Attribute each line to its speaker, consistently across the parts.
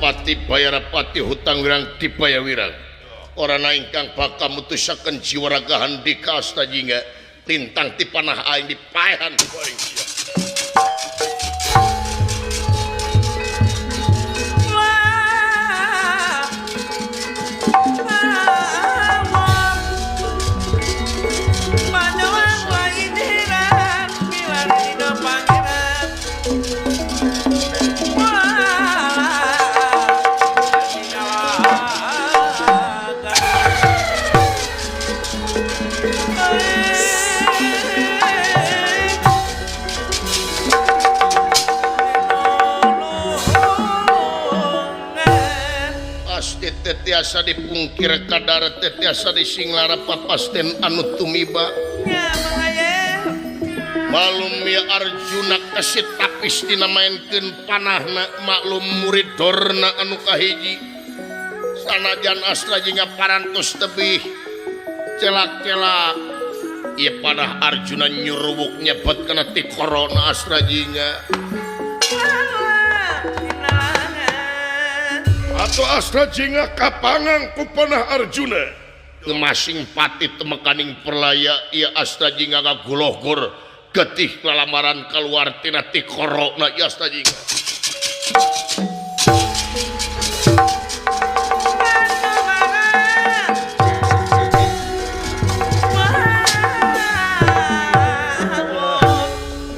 Speaker 1: pati bayar pati hutang wirang dibaya wirang. Ora ingkang bakal mutusaken jiwa raga handika Asta Jingga lintang ti panah aing dipaehan ku aing sia. Tiasa dipungkir kadar teh tiasa disinglara papasten anu tumiba. Malum ya Arjuna kesit tapis dina maenkeun panahna maklum murid Dorna anu kahiji. Sanajan Astra Jingga parantos tebih celak-celak ieu panah Arjuna nyuruwuk nyebet kana ti korona Astra Jingga.
Speaker 2: Atau Astra Jingga kapangang ku panah Arjuna.
Speaker 1: Ngemasing pati temekaning perlaya ieu Astra Jingga ngagulohgor getih lalamaran kaluar tina ti korona ieu Astra Jingga.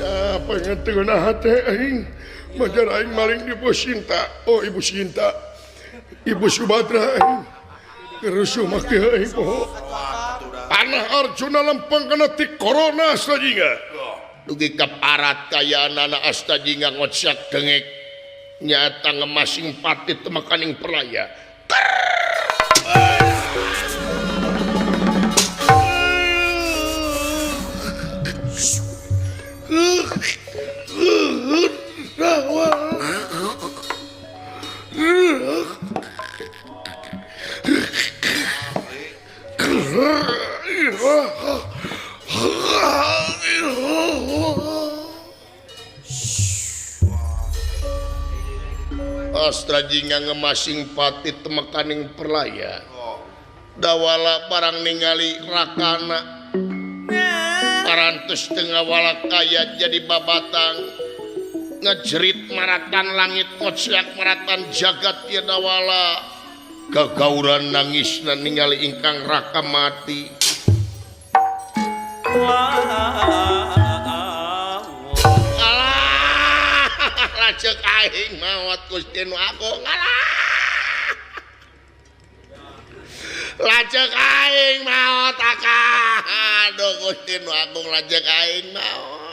Speaker 2: Ya pengen teu hate aing majar aing maling di Ibu Sinta. Oh Ibu Sinta. Ibu Subadra aing kerusuh make aing poho. Panah Arjuna lempeng kana ti korona Asta Jingga.
Speaker 1: Dugi ka parat kayaanana Asta Jingga ngocak dengek nyata ngemasing pati temekaning perlaya. Astra Jingga ngemasing pati temekaning perlaya. Dawala barang ningali rakana parantos tengah walakaya jadi babatang ngejerit maratan langit kocak maratan jagat ya dawala gagauran nangis dan ningali ingkang raka mati. Alah lacek aing maot Gusti nu agung. Alah lacek aing maot akah. Aduh Gusti nu agung lacek aing maot.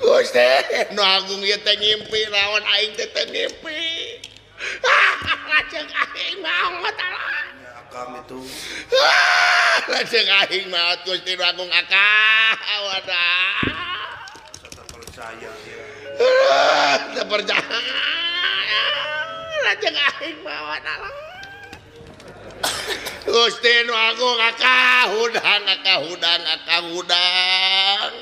Speaker 1: Gusti nu agung ieu teh ngimpi lawan aing teh teu ngimpi. Lacek aing maot alah.
Speaker 3: Akam itu.
Speaker 1: Lacek aing maot Gusti nu agung akah. Wadah.
Speaker 3: Terpercaya dia.
Speaker 1: Terpercaya. Lacek aing maot alah. Gusti nu agung akah hudang akah hudang akah hudang.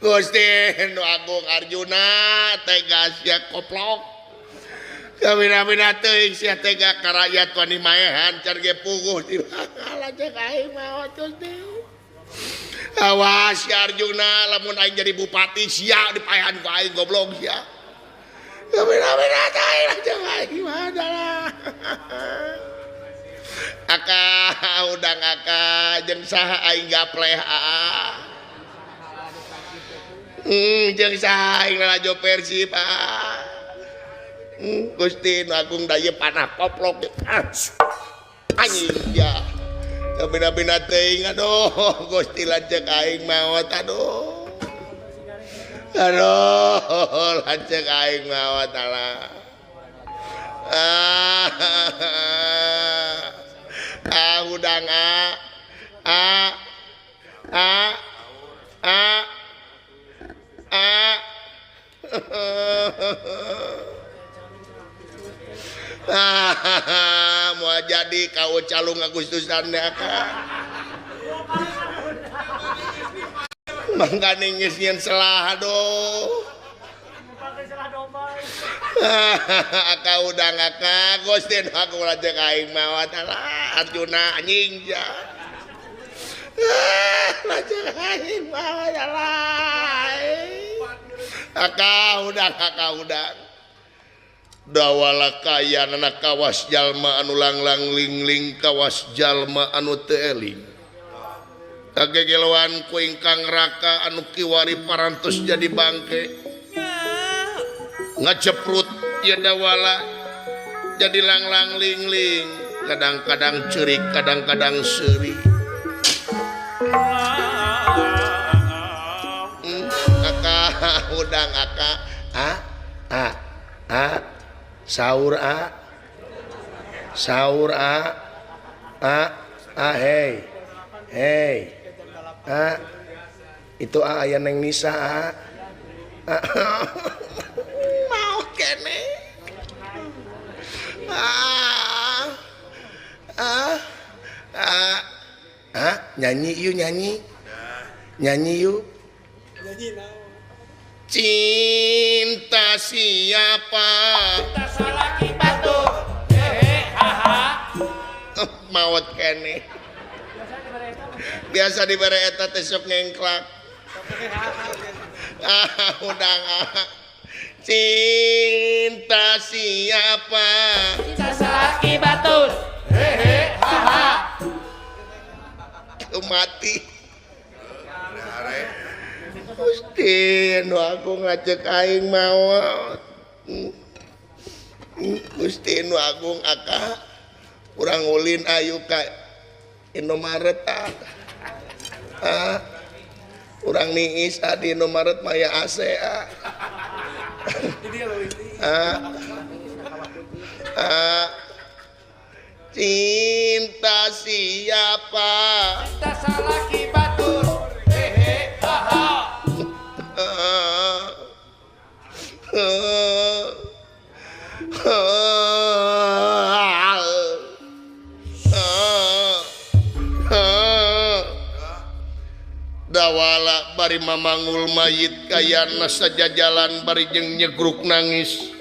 Speaker 1: Gusti nu agung Arjuna tega sia koplok. Kabina-bina teuing sia tega ka rakyat wani maehan car ge puguh di lacek aing maot Gusti. Awas ya Arjuna lamun aing jadi bupati sia dipaehan ku aing goblok sia. Kabina-bina teuing lacek aing maot alah. Akah udang akah jeung saha aing gapleh aa. Jeung saha aing lalajo Persib aa. Gusti nu agung da ieu panah koplok. Anjing ya. Kabina-bina teuing aduh Gusti lanceuk aing maot aduh. Aduh lanceuk aing maot alah. Ah udang a a a a a mau jadi kau calung Agustusan ya kak. Mangkane geus nyeun selah aduh. Aka udang aka Gusti nu agung lanceuk aing maot alah Arjuna anjing ja. Lanceuk aing maot alah. Aka udang aka udang. Dawala kayanana kawas jalma anu langlang lingling kawas jalma anu teu eling. Kagegeloan ku ingkang raka anu kiwari parantos jadi bangke. Ngaceprut ya dawala jadi langlang lingling, kadang-kadang ceurik, kadang-kadang seuri. Aka udang aka a a a saur a saur a a a hey hey a itu a aya neng Nisa a, a. Mau kene ah ah ah ah nyanyi yuk nyanyi nyanyi yuk nyanyi cinta siapa
Speaker 4: cinta salaki batu hehe haha
Speaker 1: maot kene biasa dibere eta teh sok ngengklak ah udang ah cinta siapa
Speaker 4: cinta salaki batur hehe haha
Speaker 1: mati Gusti nu agung ngajek aing maot Gusti nu agung aka urang ulin ayu ka Indomaret ah ah urang niis ah di Indomaret maya AC ah ah ah cinta siapa
Speaker 4: cinta salaki batur hehe haha
Speaker 1: Dawala bari mamangul mayit kayana sajajalan bari jeung nyegruk nangis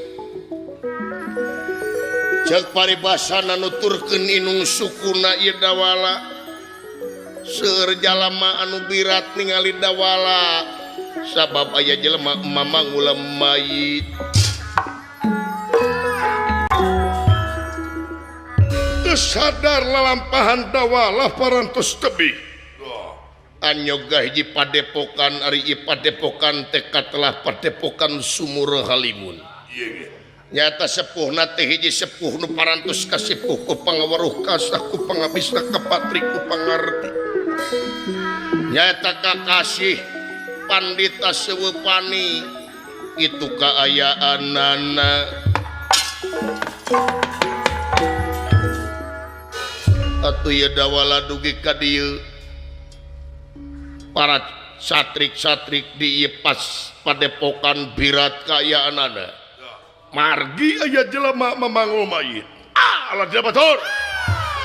Speaker 1: cek paribasana nuturkeun inung sukuna ieu dawala seueur jalama anu birat ningali dawala sabab aya jelema mamangul mayit
Speaker 2: teu sadar lalampahan dawala parantos tebih
Speaker 1: anyoga hiji padepokan ari ieu padepokan teh katelah padepokan Sumur Halimun nyata sepuhna teh hiji sepuh nu parantos kasipuh ku pangaweruh kasah ku pangabisna kapatri ku pangarti nyata kakasih pandita Sewepani itu kaayaanana atuh ieu dawala dugi ka dieu para satrik-satrik di ieu pas padepokan birat kaayaanana
Speaker 2: margi aya jelema mamangul mayit ah alah batur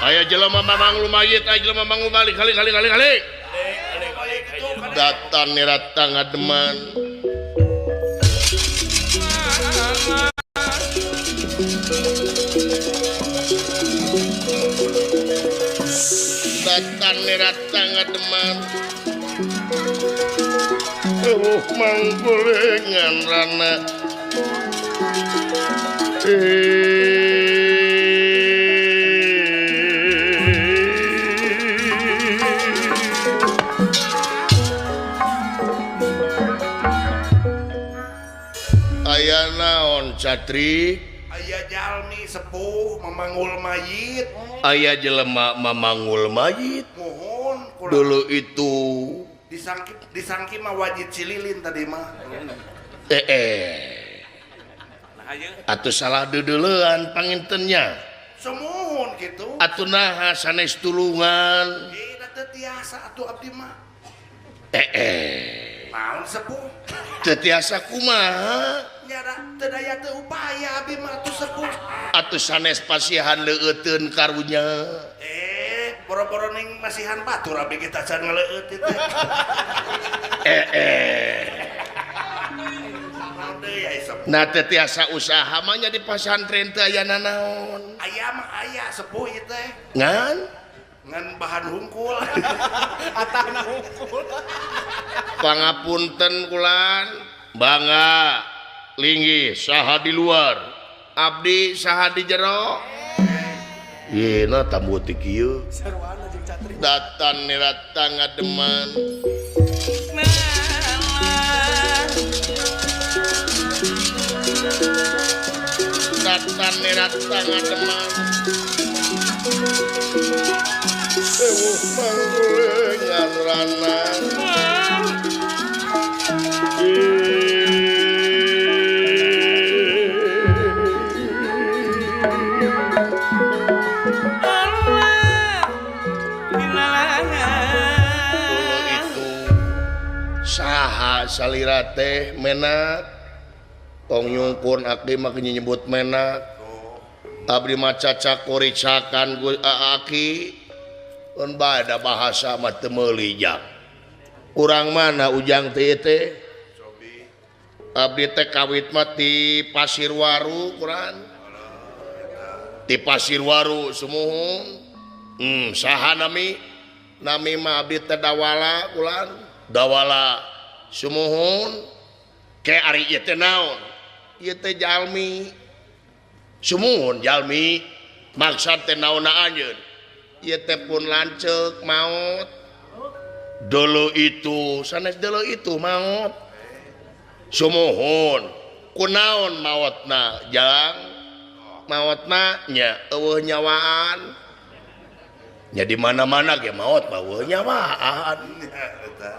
Speaker 1: aya jelema mamangul mayit aya jelema mamangul balik kali kali kali kali datan nirata ngademan datan nirata ngademan eueuh manggolengan rana aya naon catri
Speaker 3: aya jalmi sepuh mamangul mayit
Speaker 1: aya jelema mamangul mayit
Speaker 3: mohon
Speaker 1: dulu itu
Speaker 3: disangki disangki mah wajib cililin tadi mah
Speaker 1: atuh salah deudeulean pangintennya
Speaker 3: sumuhun kitu
Speaker 1: atuh naha sanes tulungan
Speaker 3: teu tiasa atuh abdi mah naon sepuh
Speaker 1: teu tiasa kumaha
Speaker 3: nya teu daya teu upaya abdi mah atuh sepuh
Speaker 1: atuh sanes pasihan leueuteun karunya
Speaker 3: boro-boro ning masihan batur abdi kita can ngaleueut teh
Speaker 1: Nah teu tiasa usaha mah nya di pasantren teu aya nanaon.
Speaker 3: Aya mah aya sepuh ieu teh.
Speaker 1: Ngan
Speaker 3: ngan bahan hungkul.
Speaker 4: Atahna hungkul.
Speaker 1: Pangapunten kulan bangga linggih saha di luar abdi saha di jero. Yeuna tamu teh kieu. Datan nirata ngademan. Datan nirata ngademan. Ewuh manggulengan rana. Saha salira teh menak tong nyungkun abdi mah nyebut menak abdi mah cacak koricakan aki pun bada bahasa mah teu meuli jang urang mana ujang teh teh abdi teh kawit mah ti Pasirwaru kurang ti Pasirwaru sumuhun saha nami nami mah abdi teh dawala kulan dawala sumuhun ke ari ieu teh naon ieu teh jalmi sumuhun jalmi maksad teh naonna anjeun ieu teh pun lanceuk maot dulu itu sanes dulu itu maot sumuhun kunaon maotna jang maotna nya eueuh nyawaan nya di mana-mana ge maot mah eueuh nyawaan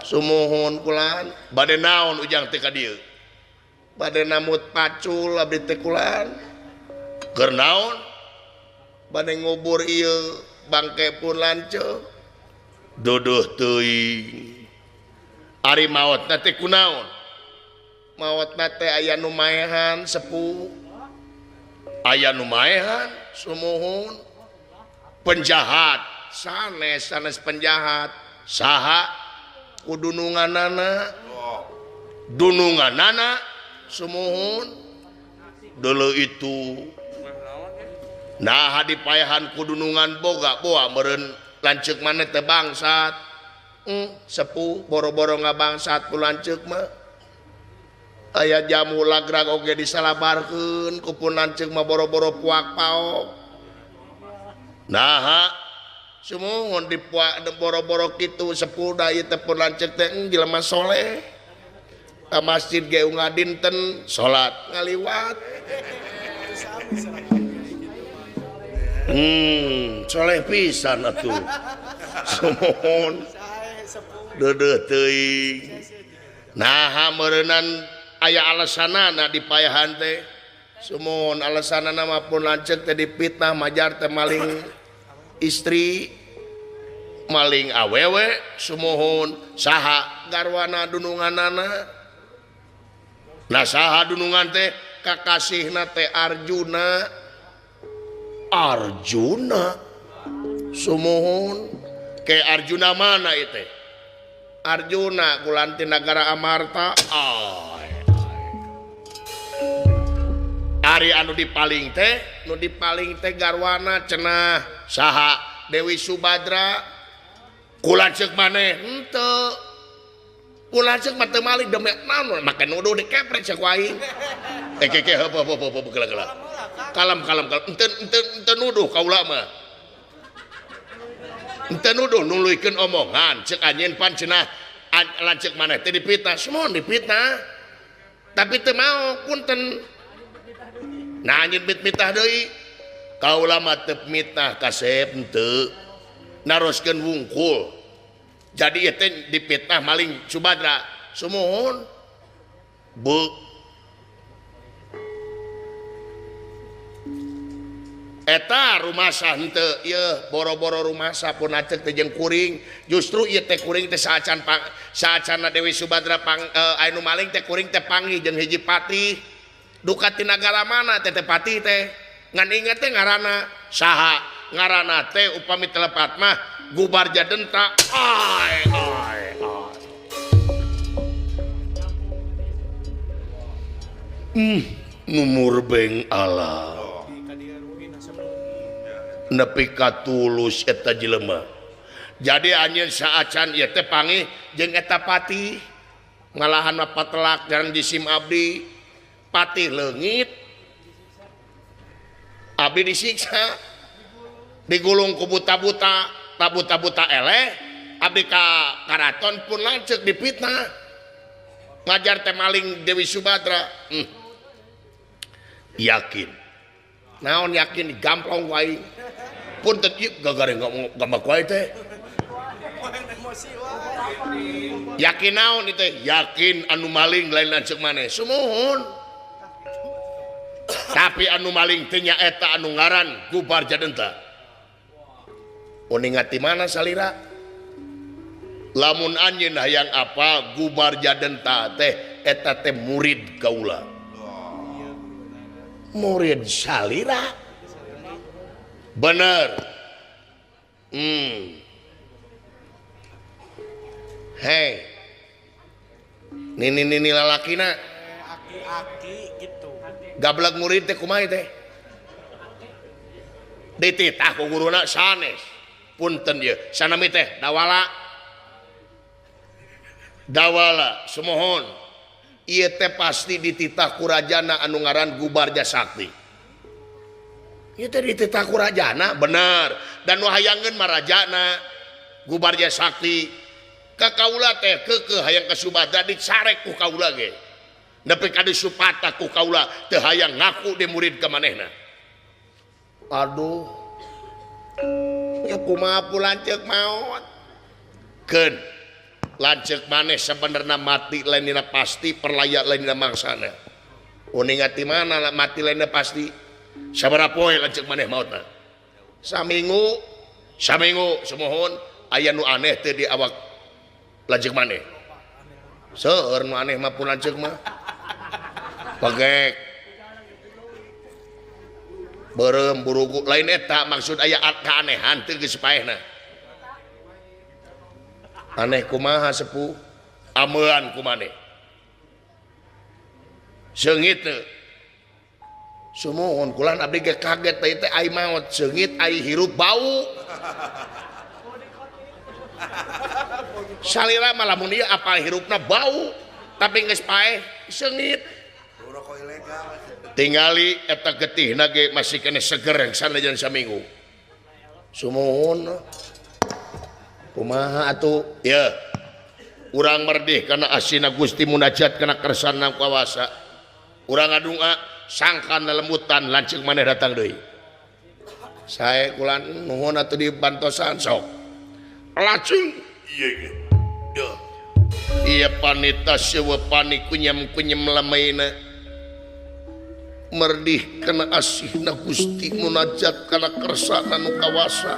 Speaker 1: sumuhun kulan bade naon ujang teh ka dieu bade namut pacul abdi teh kulan keur naon bade ngubur ieu bangke pun lanceuk duduh teuing ari maotna teh kunaon maotna teh aya nu maehan sepuh aya nu maehan sumuhun penjahat sanes sanes penjahat saha ku dununganana dununganana sumuhun dulu itu nah dipayahan ku dunungan boga boa meureun lanceuk maneh teh bangsat sepuh boro-boro ngabangsat ku lanceuk mah aya jamu lagrag oge disalabarkeun ku pun lanceuk mah boro-boro puak paok naha sumuhun dipuak boro-boro kitu sepuh da ieu teh pun lanceuk teh jelema soleh ka masjid ge unggal dinten salat ngaliwat soleh pisan atuh sumuhun deudeuh teuing naha meureunnan aya alasanana dipayahan teh sumuhun alasanana mah pun lanceuk teh dipitnah majar teh maling istri maling awewe sumuhun saha garwana dununganana nah saha dunungan teh kakasihna teh Arjuna Arjuna sumuhun ke Arjuna mana ieu teh Arjuna kulanti nagara Amarta ari anu dipaling teh nu dipaling teh garwana cenah saha Dewi Subadra kulanceuk maneh henteu kulanceuk mah teu maling demi naon make nuduh dikeprek sia ku aing teh keke heup heup heup geula-geula kalem kalem kalem henteu henteu henteu nuduh kaula mah henteu nuduh nuluykeun omongan ceuk anjeun pan cenah lanceuk maneh teh dipitnah sumuhun dipitnah tapi teu mau punten nah anjeun mitah deui kaula mah teu mitah kasep henteu naroskeun wungkul jadi ieu teh dipitnah maling Subadra sumuhun bu eta rumasa henteu ieu boro-boro rumasa pun lanceuk teh jeung kuring justru ieu teh kuring teh saacan saacanna Dewi Subadra pang anu maling teh kuring teh panggih jeung hiji patih duka ti nagara mana teh teh patih teh ngan inget teh ngaranna saha ngaranna teh upami telepat mah Gubarja Denta ai ai ai Numurbeng Allah nepi ka tulus eta jelema. Jadi anjeun saacan ieu teh panggih jeung eta patih ngalahan patelak jalan jisim abdi patih leungit abdi disiksa digulung ku buta-buta tabuta-buta eleh abdi ka karaton pun lanceuk dipitnah ngajar teh maling Dewi Subadra. Yakin naon yakin digamplong wae pun teu gagareng gambak wae teh yakin naon itu yakin anu maling lain lanceuk maneh sumuhun tapi anu maling teh nyaeta anu ngaran Gubar Jadenta. Uningat di mana salira lamun anjeun hayang apa Gubar Jadenta teh eta teh murid kaula murid salira bener. Hei nini lalakina
Speaker 4: aki-aki gitu
Speaker 1: gablek murid teh kumaha teh dititah ku guruna sanes punten ieu sanami teh dawala dawala sumohon ieu teh pasti dititah ku rajana anu ngaran Gubarja Sakti ieu teh dititah ku rajana bener dan nu hayangeun mah rajana Gubarja Sakti ka kaula teh keukeuh hayang ka Subadra dicarek ku kaula ge nepi ka disupata ku kaula teu hayang ngaku di murid ka manehna. Aduh ya kumaha lanceuk maot keun lanceuk maneh sebenarna mati lainna pasti perlaya lainna mangsana uningat di mana mati lainna pasti sabaraha poe lanceuk maneh maotna saminggu saminggu sumuhun aya nu aneh teh di awak lanceuk maneh seueur nu aneh mah pun lanceuk mah pegek beureum burugu lain eta maksud aya keanehan teu geus paehna aneh kumaha sepuh amean kumaneh seungit teu sumuhun kulan abdi ge kaget teh teh ai maot seungit ai hirup bau salira mah lamun ieu apal hirupna bau tapi geus paeh seungit tingali eta getihna ge masih keneh seger sanajan saminggu sumuhun kumaha atuh ya urang merdih kana asina Gusti munajat kana kersana kawasa urang ngadunga sangkan lelemutan lanceuk maneh datang deui sae kulan nuhun atuh dibantosan sok lajeng ieu ge ieu panita sewe pani kunyam-kunyam lamaina merdih kana asihna Gusti munajat kana kersana nu kawasa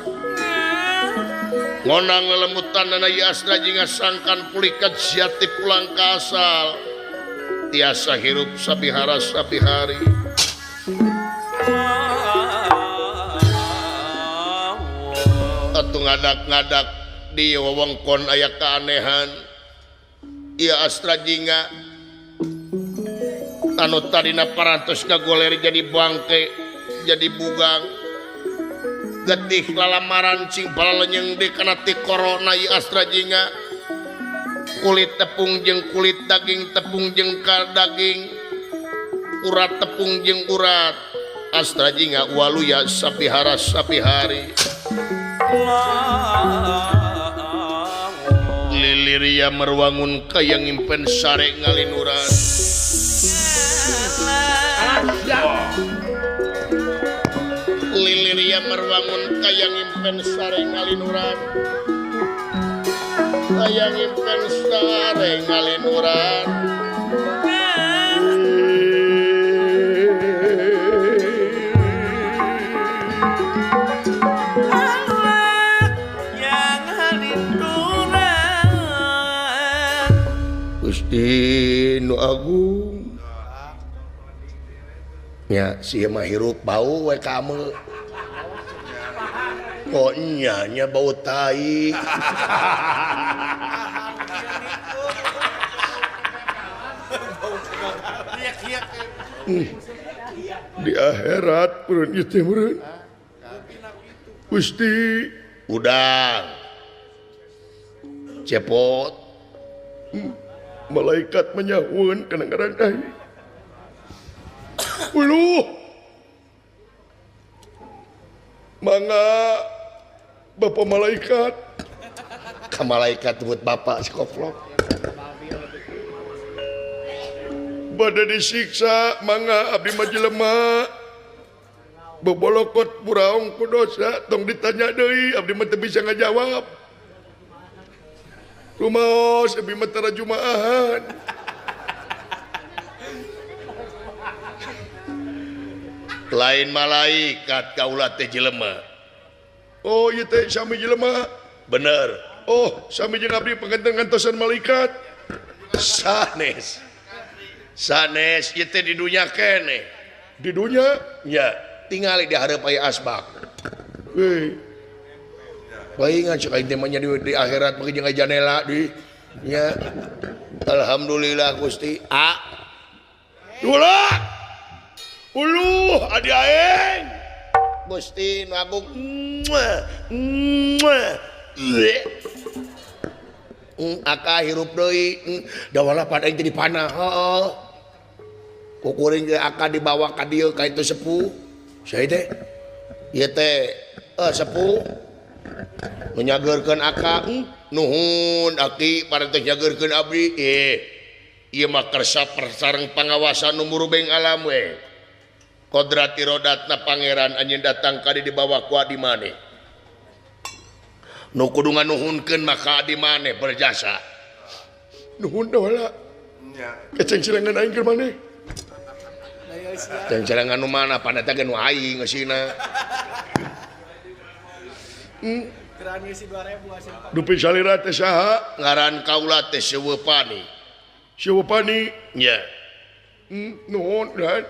Speaker 1: ngonang lelemutan ieu asra jeung sangkan pulih jati pulang ka asal tiasa hirup sabihara sabihari atuh ngadak-ngadak di wewengkon aya keanehan ieu astra jingga anu tadina parantos kagoler jadi bangke jadi bugang getih lalamaran cing balalenyeng di kana ti corona ieu astra jingga kulit tepung jeung kulit daging tepung jeung ka daging urat tepung jeung urat astra jingga waluya sapihara sapihari Lilia merwangun kaya ngimpen sare ngalinuran. Lilia merwangun kaya ngimpen sare ngalinuran. Kaya ngimpen sare ngalinuran. Gusti nu agung nya si mah hirup bau we ka ameu. Oh nya nya bau tai.
Speaker 2: Di akhirat meureun ieu teh meureun. Gusti
Speaker 1: udang cepot
Speaker 2: malaikat menyahueun kana ngaran aing. Uluh. Mangga Bapak malaikat.
Speaker 1: Ka malaikat buat bapak si koplok.
Speaker 2: Bade disiksa mangga abdi mah jelema. Bobolokot buraong ku dosa tong ditanya deui abdi mah teu bisa ngajawab. Rumaos abdi mah tara jumaahan.
Speaker 1: Lain malaikat kaula teh jelema.
Speaker 2: Oh ieu teh sami jelema.
Speaker 1: Bener.
Speaker 2: Oh sami jeung abdi panganten ngantosan malaikat.
Speaker 1: Sanes. Sanes ieu teh di dunya keneh.
Speaker 2: Di dunya?
Speaker 1: Nya, tingali di hareup aya asbak.
Speaker 2: Heuy.
Speaker 1: Paingan cek aing teh mah nya di akhirat mah jeung janela di nya. Alhamdulillah Gusti. A.
Speaker 2: Ulah. Uluh adi aing.
Speaker 1: Gusti nu agung. Aka hirup deui. Dawala pada aing jadi panah. Heeh. Ku kuring ge aka dibawa ka dieu ka itu sepuh. Saya teh ieu teh sepuh nu nyageurkeun aka. Nuhun aki parantos nyageurkeun abdi. Ieu mah kersa sareng pangawasan nu murubeng alam we. Kodrat irodatna pangeran anjeun datang ka di dibawa ku adi maneh. Nu kudu nganuhunkeun maka adi maneh berjasa.
Speaker 2: Nuhun heula.
Speaker 3: Nya.
Speaker 2: Eceng silangan aing keur maneh.
Speaker 1: Ceng silangan nu mana pan eta ge nu aing geusina.
Speaker 2: Dupi salira teh saha?
Speaker 1: Ngaran kaula teh Sewepani.
Speaker 2: Sewepani?
Speaker 1: Nya.
Speaker 2: Nuhun dan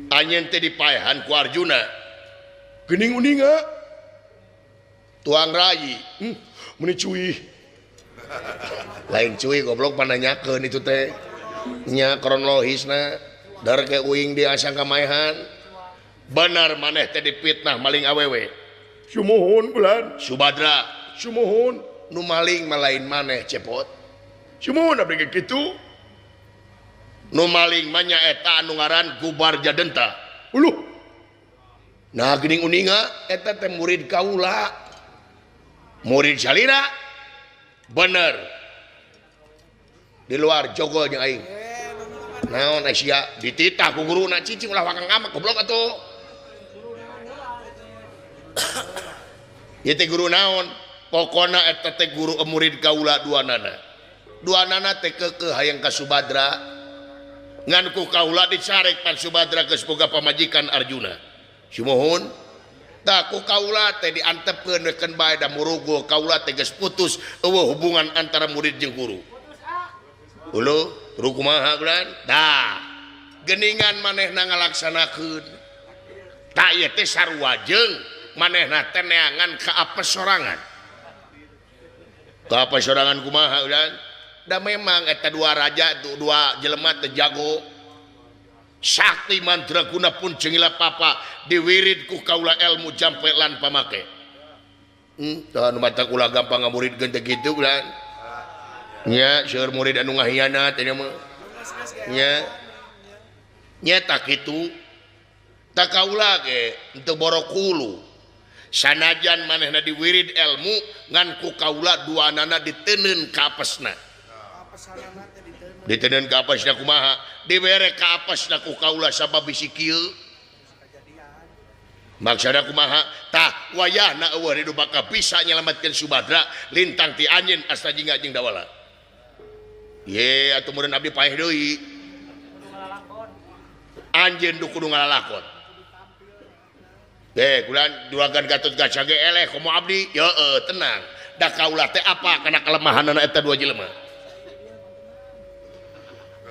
Speaker 1: anjeun teh dipaehan ku Arjuna.
Speaker 2: Geuning uninga
Speaker 1: tuang rayi.
Speaker 2: Meuni cuy.
Speaker 1: Lain cuy goblok pananyakeun itu teh. Nya kronologisna dar ke uing diasang ka maehan. Bener maneh teh dipitnah maling awewe.
Speaker 2: Sumuhun bulan.
Speaker 1: Subadra.
Speaker 2: Sumuhun.
Speaker 1: Nu maling mah lain maneh cepot.
Speaker 2: Sumuhun abdi ge kitu.
Speaker 1: Nu maling mah nyaeta anu ngaran Gubar Jadenta.
Speaker 2: Uluh.
Speaker 1: Nah geuning uninga eta teh murid kaula. Murid salira. Bener. Di luar jogol jeung aing. Naon sia dititah ku guruna cicing ulah wakang amak goblok atuh. Ieu teh guru naon? Pokona eta teh guru murid kaula duanana. Duanana teh keukeuh hayang ka Subadra. Ngan ku kaula dicarek pan Subadra geus boga pamajikan Arjuna. Sumuhun. Tah ku kaula teh diantepkeun we keun bae da murugo kaula teh geus putus eueuh hubungan antara murid jeung guru. Uluh, guru kumaha bulan? Tah, geuningan manehna ngalaksanakeun. Tah ieu teh sarua jeung manehna teh neangan ka apes sorangan. Ka apes sorangan kumaha bulan? Da memang eta dua raja dua jelema teh jago. Sakti mandraguna pun cengila papa diwirid ku kaula ilmu jampe lan pamake. Tah nu mata kula gampang ngamuridkeun teh kitu bulan. Nya seueur murid anu ngahianat nya mah. Nya. Nya tak kitu. Tak kaula ge henteu borokulu. Sanajan manehna diwirid ilmu ngan ku kaula duanana diteunkeun ka apesna. Diteunkeun ka apesna kumaha? Dibere ka apesna ku kaula sabab bisi kieu. Maksudna kumaha? Tah wayahna eueuh hidup bakal bisa nyelametkeun Subadra lintang ti anjeun asta jingga jeung dawala. Ye atuh meureun abdi paeh deui. Anjeun du kudu ngalalakon. Deh, kulan duragan Gatot Kaca ge eleh komo abdi. Heeh, tenang. Da kaula teh apa kana kelemahanana eta dua jelema?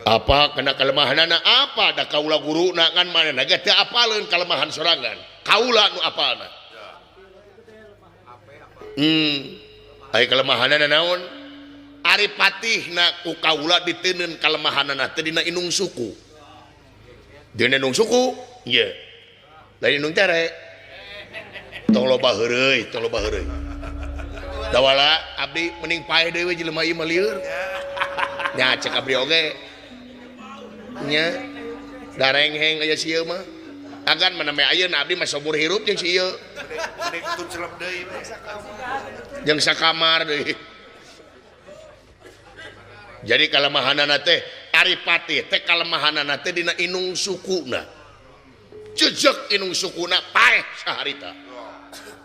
Speaker 1: Apa kana kelemahanana apa da kaula guruna ngan manehna ge teu apaleun kelemahan sorangan. Kaula nu apalna. Ai kelemahanana naon? Ari patihna ku kaula diteunkeun kalemahanana teh dina inung suku. Dina indung suku ieu lain indung tere tong loba heureuy tong loba heureuy dawala abdi mending paeh deui we jelema ieu mah lieur nya cek abdi oge nya darengheng aya si ieu mah agan mana me ayeuna abdi mah sobur hirup jeung si ieu
Speaker 3: mending tucelep deui
Speaker 1: jeung sakamar deui. Jadi kalemahanana teh ari patih teh kalemahanana teh dina inung sukuna jejak inung sukuna paeh saharita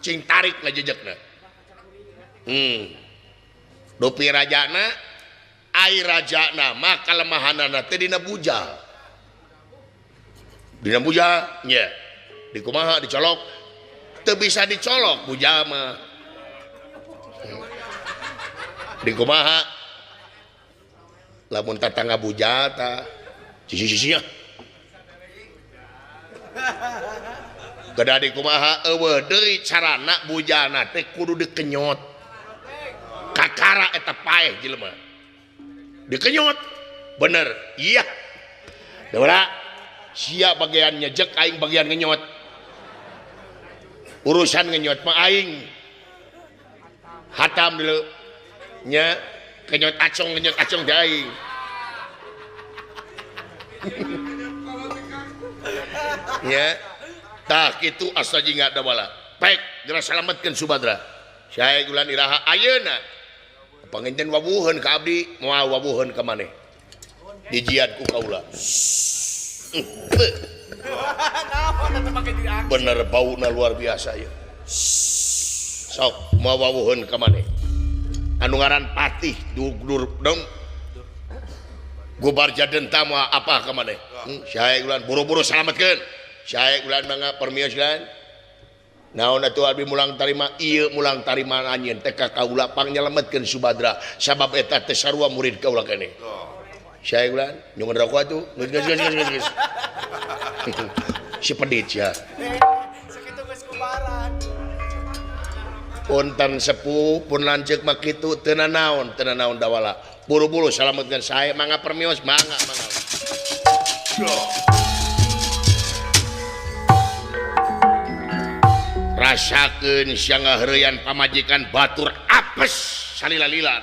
Speaker 1: cing tarik ngajejekna dupi rajana ai rajana mah kalemahanana teh dina bujal dina bujal nya dikumaha dicolok teu bisa dicolok bujal mah dikumaha lamun tatangga bujal ta sisi-sisinya kedah dikumaha eueuh deui carana bujalna teh kudu dikenyot kakara eta paeh jelema dikenyot bener iya dawala sia bagian nyejek aing bagian ngenyot urusan ngenyot mah aing hatam dulu nya kenyot acong teh aing nya tah kitu asa jingga dawala pek geura salametkeun Subadra sae gulan iraha ayeuna panginten wawuheun ka abdi moal wawuheun ka maneh dijiad ku kaula bener bauna luar biasa ieu sok moal wawuheun ka maneh anu ngaran patih dur dong gubarja denta moal apa ka maneh sae gulan buru-buru salametkeun sae gulan mangga permios gulan naon atuh abdi mulang tarima ieu mulang tarima anjeun teh ka kaula pangnyelametkeun Subadra sabab eta teh sarua murid kaula keneh sae gulan nyungun rokok atuh geus geus geus geus si pedit sia
Speaker 4: sakitu geus kubaran
Speaker 1: punten sepuh pun lanceuk mah kitu teu nanaon dawala buru-buru salametkeun sae mangga permios mangga mangga rasakeun sia ngaheureuyan pamajikan batur apes salila-lila.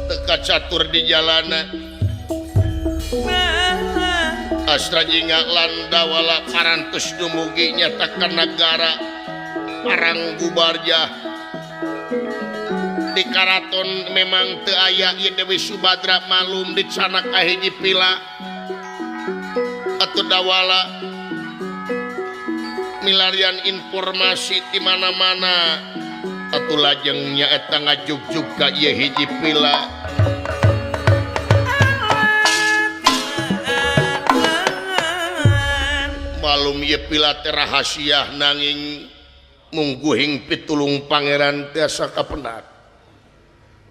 Speaker 1: Teka catur di jalana Astra jingga landawala parantos dumugi nyatakan nagara parang gubarja di karaton memang teu aya ieu Dewi Subadra malum dicanak ka hiji pila atuh dawala milarian informasi di mana-mana atuh lajeng nyaeta ngajugjug ka ieu hiji pila malum ieu pila teh rahasia nanging mungguhing pitulung pangeran tiasa kapendak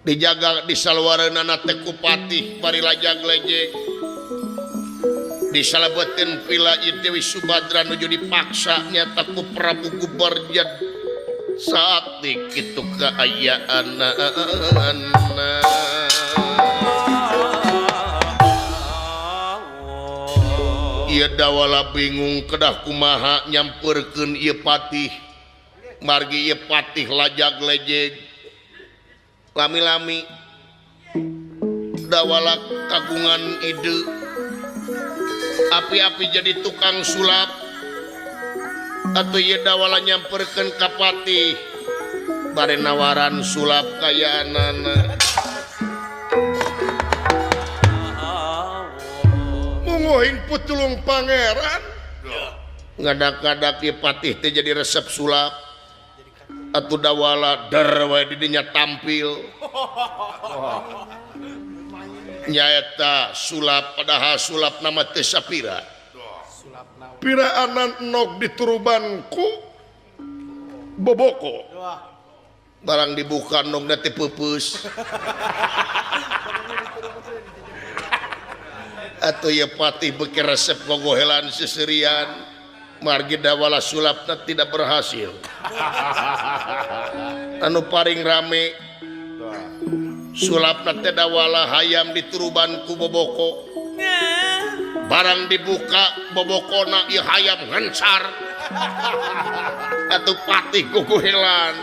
Speaker 1: dijaga di salwareunana teh ku patih bari lajang lejek disalabetin pila ieu Dewi Subadra nuju dipaksa nyata ku Prabu Gubarja saat kitu kaayaanana ieu dawala bingung kedah kumaha nyampeurkeun ieu patih margi ieu patih lajag lejeg lami-lami dawala kagungan ide api-api jadi tukang sulap atau ieu dawala nyamperkeun ka patih bare nawaran sulap kayaanana
Speaker 2: munguhing putulung pangeran
Speaker 1: ngadak-ngadak ieu patih teh jadi resep sulap atuh dawala der wae di dinya tampil nyaeta sulap padahal sulap nama teh sapira
Speaker 2: piraanan nog diturubanku boboko
Speaker 1: barang dibuka nogna teh peupeus atuh ieu patih beuki resep gogohelan seserian margi dawala sulapna tidak berhasil. Anu paling rame sulapna teh dawala hayam dituruban ku boboko. Barang dibuka bobokona ieu hayam ngencar. Atuh patih guguhelan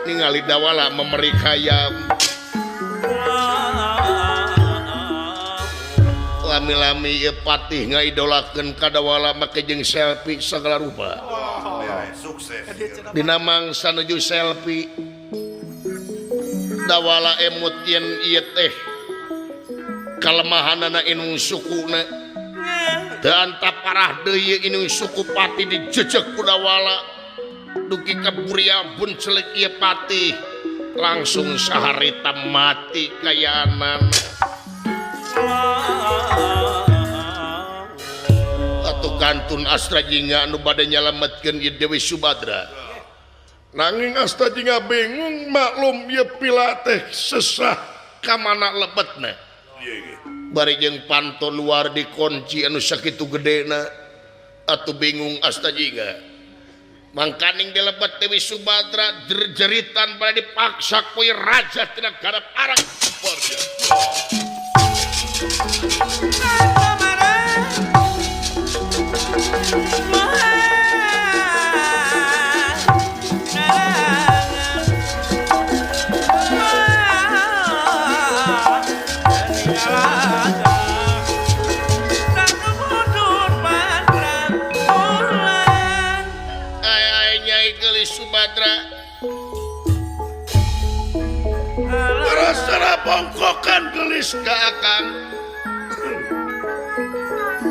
Speaker 1: ningali dawala memerik hayam. Lami-lami ieu patih ngaidolakeun ka dawala make jeung selfie sagala rupa.
Speaker 3: Sukses.
Speaker 1: Dina mangsa nuju selfie dawala emut yen ieu teh kalemahanana inung sukuna. Teu antap parah deui inung suku patih dijejeg ku dawala. Dugi ka buria buncelik ieu patih langsung saharita mati kayaanana. Atuh kantun Astra Jingga anu bade nyalametkeun ieu Dewi Subadra.
Speaker 2: Nanging Asta Jingga bingung maklum ieu pila teh sesah
Speaker 1: ka mana lebetna. Bari jeung panto luar dikunci anu sakitu gedena. Atuh bingung Asta Jingga. Mangkaning dilebet Dewi Subadra jeritan bade dipaksa ku raja tina garap arang. Ai Nyai Geulis Subadra
Speaker 2: Rasana bongkokan geulis
Speaker 1: ka akang.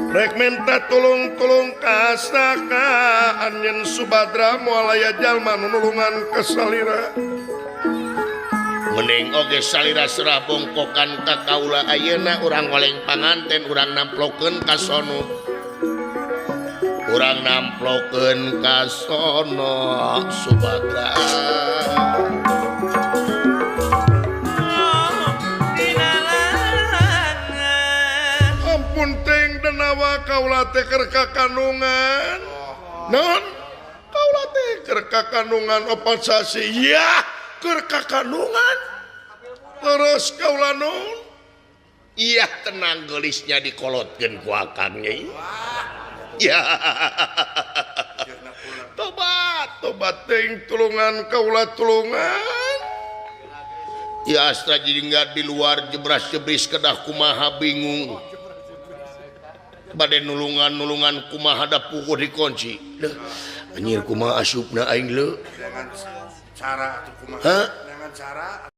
Speaker 2: Rek minta tulung-tulung ka Astaka anjeun Subadra moal aya jalma nu nulungan ka salira.
Speaker 1: Mending oge salira serah bongkokan ka kaula ayeuna urang oleng panganten urang namplokeun ka sono. Urang namplokeun ka sono Subadra.
Speaker 2: Ampun ting denawa kaula teh keur kakandungan. Naon? Kaula teh keur kakandungan opat sasi. Yah, keur kakandungan. Terus kaula naon?
Speaker 1: Iya tenang geulisnya dikolotkeun ku akang nya. Ya.
Speaker 2: Tobat, tobat ting tulungan kaula tulungan.
Speaker 1: Ya Astra Jingga di luar jebras-jebris kedah kumaha bingung. Bade nulungan-nulungan kumaha da puguh dikunci. Leuh, anjir kumaha asupna aing leuh.
Speaker 3: Dengan cara atuh kumaha?
Speaker 1: Hah?
Speaker 3: Dengan cara